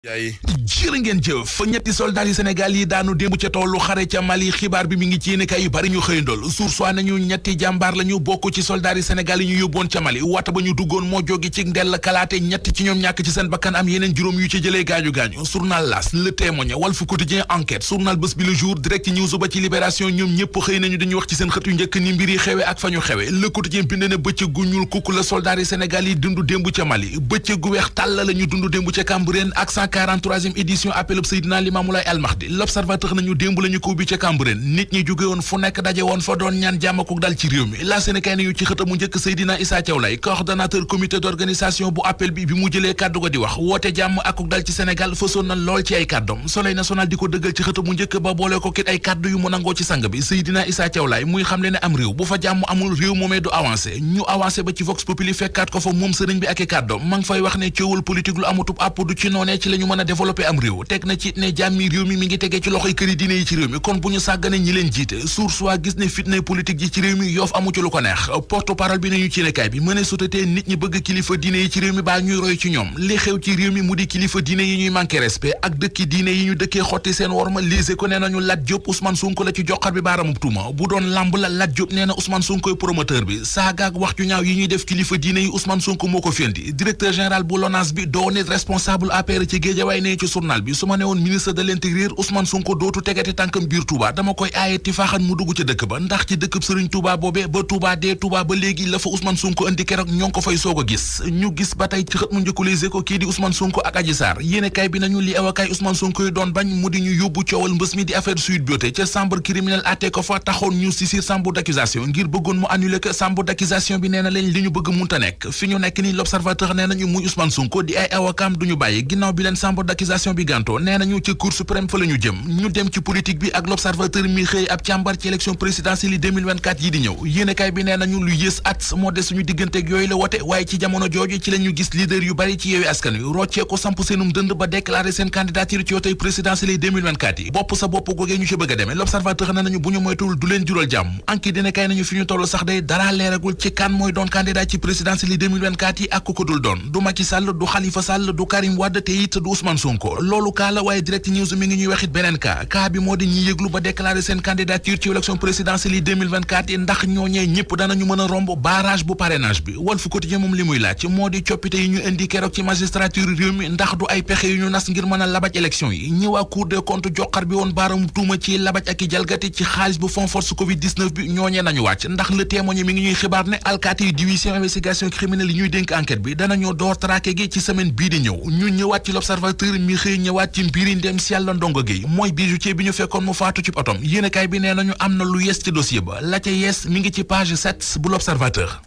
yaay jërë ngeen jëf ñetti soldat yi Sénégal yi daanu démb ca tollu xare ca Mali xibaar bi mi ngi ci yéenekaay yu bari ñu xëyandool source nañu ñetti jàmbaar lañu bokk ci soldat yi Sénégal yi ñu yóbboon ca Mali wata ba ñu duggoon moo jógi ci ndell kalaate ñetti ci ñoom ñàkk ci seen bakkan am yeneen juróom yu ci jëlee gaañu-gaañu journal L'As Le Témoin Walf Quotidien Enquête journal Bës Bi Le Jour Direct News ba ci Libération ñoom ñëpp xëy nañu dañuy wax ci seen xët yu njëkk ni mbir yi xewe ak fa ñu xewe Le Quotidien bind na bëccëg gu ñuul kukk la soldat yi Sénégal yi dund démb ca Mali bëccëg gu weex tàll la ñu dund démb ca Cambérène ak 143e édition appelub Seydina Limamou Laye Al Mahdi L'Observateur nañu démb la ñu ko ubbi ca Cambérène nit ñi jóge woon fu nekk daje woon fa doon ñaan jàmm ak dal ci réew mi la Sénégal nañu ci xëtamu njëkk Seydina Issa Thiaw Laye coordonnateur comité d'organisation bu appel bi mu jëlee kàddu ko di wax woote jàmm ak dal ci Sénégal fësoon na lool ci ay kàddoom Soleil national di ko dëggal ci xëtamu njëkk ba boole ko kit ay kàddu yu mu nangoo ci sang bi Seydina Issa Thiaw Laye muy xamle ne am réew bu fa jàmm amul réew moomee du avancé ñu avancé ba ci Vox Populi fekkaat ko fa moom sëriñ bi ak i kàddoom ma ngi fay wax ne coowul politique lu amutub àpp du ci noonee ci la ñu mën a développé am réew teg na ci ne jàmmi réew mi ngi tegee ci loxoy këri diine yi ci réew mi kon bu ñu sàggane ñi leen jiite source waa gis ne fitna politique yi ci réew mi yoof amu ci lu ko neex porte parole bi nañu ci nekkaay bi mëne sotatee nit ñi bëgg kilifa diine yi ci réew mi baa ñuy roy ci ñoom li xew ci réew mi mu di kilifa diine yi ñuy manqué respect ak dëkki diine yi ñu dëkkee xotti seen worma lise ko nee nañu Lat Diop Ousmane Sonko la ci joxar bi baaramub tuuma bu doon lamb la Lat Diop nee na Ousmane Sonko promoteur bi saagaak wax ju ñaaw yi ñuy def kilifa diine yi Ousmane Sonko moo ko fendi directeur général bu LONASE bi doo nit responsable APR ci Guédiawaye ne ci journal bi su ma ne woon ministre de l'intérieur Ousmane Sonko dootu tegati tànkam biir Touba dama koy aaye ti faaxan mu dugg ci dëkk ba ndax ci dëkkub Sëriñ Touba boobee ba Touba dee Touba ba léegi la fa Ousmane Sonko indi keroog ñoo ngi ko fay soog a gis ñu gis ba tey ci xët mu njëkku Les Échos kii di Ousmane Sonko ak Adji Sarr yéenekaay bi nañu li awakaay Ousmane Sonko yi doon bañ mu di ñu yóbbu coowal mbës mi di affaire Sweet Beauté ca chambre criminelle àtte ko fa taxoon ñu saisir chambre d'accusation ngir bëggoon mu annuler que chambre d'accusation bi nee na leen li ñu bëgg munta nekk fi ñu nekk ni L'Observateur nee nañu muy Ousmane Sonko di ay awakaam duñu bàyyi ginnaaw bi leen chambre d'accusation bi gàntoo nee nañu ci Cour suprême fa la ñu jëm ñu dem ci politique bi ak L'Observateur mi xëy ab càmbar ci élection présidentielle yi 2024 yi di ñëw yéenekaay bi nee nañu lu yées at moo des suñu digganteeg yooyu la wote waaye ci jamono jooju ci la ñu gis leader yu bari ci Yewwi Askan Wi roccee ko samp seenum dënd ba déclarer seen candidature ci yotey présidentielle yi 2024 yi bopp sa bopp googee ñu ci bëgg a demee L'Observateur nee nañu bu ñu moytuwul du leen jural jàmm anki dina kay nañu fi ñu toll sax day dara leeragul ci kan mooy doon candidat ci présidentielle yi 2024 yi ak ku ko dul doon du Macky Sall du Khalifa Sall du Karim Wade te it du Ousmane Sonko loolu kaa la waaye Direct News mi ngi ñuy waxit beneen kaa bi moo di ñi yëglu ba déclarer seen candidature ci élection présidentielle yi 2024 yi ndax ñooñee ñëpp danañu mën a romb barrage bu parrainage bi Walf Quotidien moom li muy laaj moo di coppite yi ñu indi keroog ci magistrature réew mi ndax du ay pexe yu ñu nas ngir mën a labaj élection yi ñi waa Cour des comptes joxar bi woon baaramu tuuma ci labaj ak i jalgati ci xaalis bu fond force Covid 19 bi ñooñee nañu wàcc ndax Le Témoin mi ngi ñuy xibaar ne alkaati yu division investigation criminelle yi ñuy dénk enquête bi danañoo door traqué gi ci semaine bii di ñëw ñu ñëwaat ci L'Observateur mi xëy ñëwaat ci mbiri ndem si yàlla Ndongo Gueye mooy bijoutier bi ñu fekkoon mu faatu ci otom yéenekaay bi nee nañu am na lu yees ci dossier ba la ca yees mi ngi ci page 7 bu L'Observateur